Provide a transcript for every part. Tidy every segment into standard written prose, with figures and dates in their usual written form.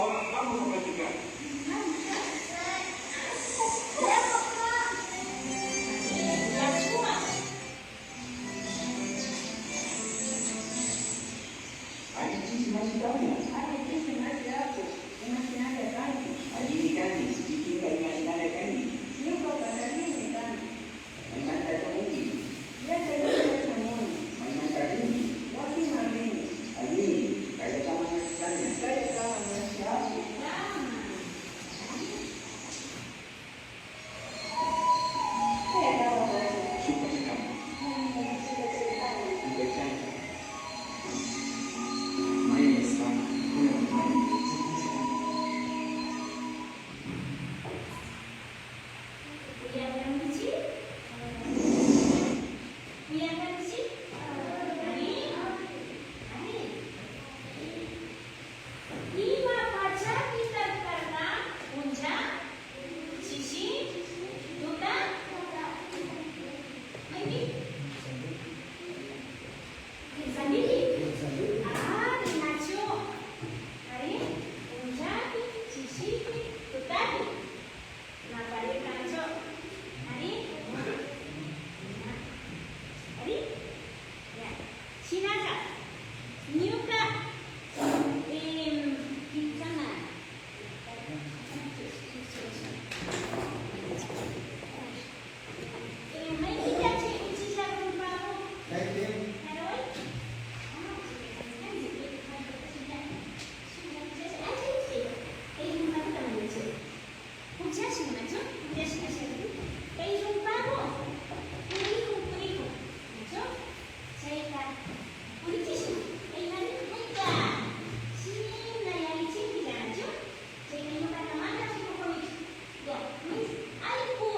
Ahora vamos a practicar. Allichis mashitawña. Allimi kanki, kikinka imashinalla kanki. Maymanta shamunki. Maymanta rinki. Allimi, kayllakaman kashkani. Shuk pachakama. Yupaychanchik. Maya nisqaqa mikhuna rimaymi. Ima pachapitaq karqa puncha? Chishi? Tuta? Maypi? Kimsandipi? Ah, rinachu. Arí, punchapi, chishipi, tutapi. Naparirqanchu. Arí? Arí? Ya. Shinaqa, ñuqa killkana. Maypitaq chay uchilla rumpaku? Karaway? Kay rumpaku purikun purikun, nachu? Chayqa purichishan kay shina yalichinki, nachu? Chayqa ñuqaqa mana rikukunichu. Ya, mis allqu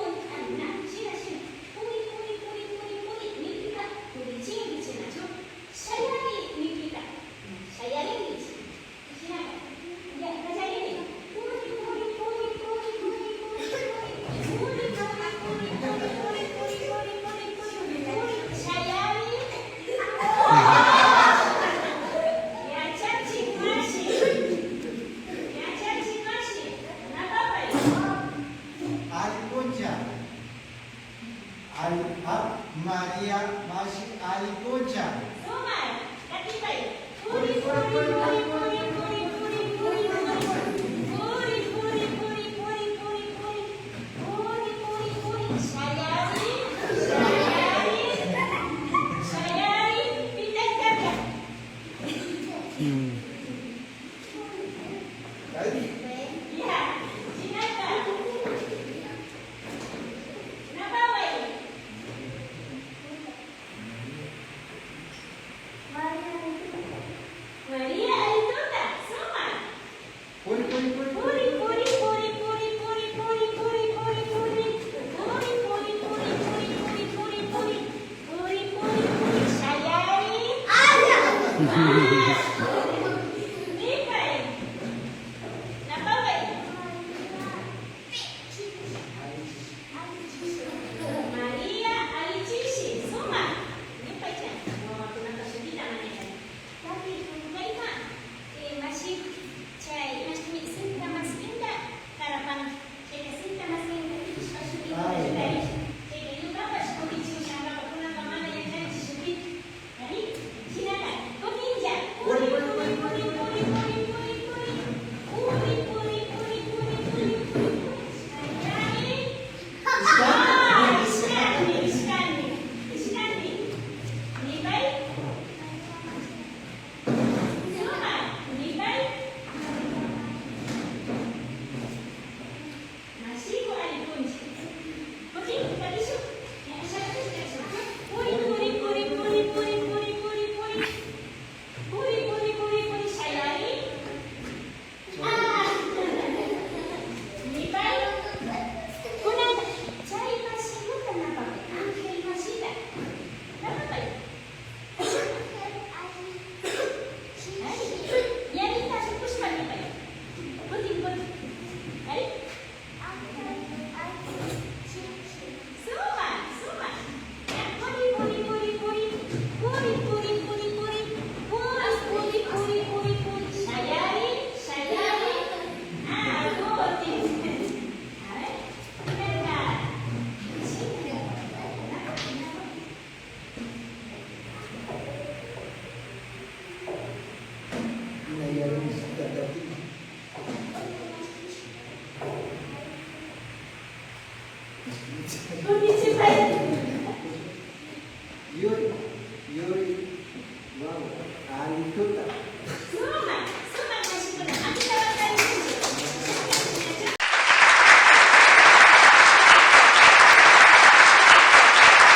na shina shina puri puri puri puri puri nipika purichinkichik, nachu? Shayari nipika shayarinkichik. Shinaka ya qallarini puri puri puri puri puri puri puri puri puri puri puri puri puri puri puri puri shayari. Yachachik mashi, yachachik mashi, napapay. Alipuncha. Al, Maria Mashi Alipuncha. Sumaq, qatipay. Puri puri puri puri puri puri puri puri puri puri puri puri puri puri puri puri shayari shayari shayari pitaq karqa? Ya, shinaka napaway. Maria Alituta, sumaq. Puri puri puri. Puri puri puri puri puri puri puri puri puri puri puri puri puri puri puri puri puri puri puri shayari. Nipay. Napaway. Maria Alichishi, sumaq. Nipaycha. Wawakunata sutita mañakani. Tapi kayqa mashi chay imashmi sinta maskinta karapan chayka sinta maskinta pichqa sutita churarish chayka ñuqapash kutichimushanqapa kunanqa mana yachanchik sutita. Arí, shinaka kutinlla puri puri. Kutichipay.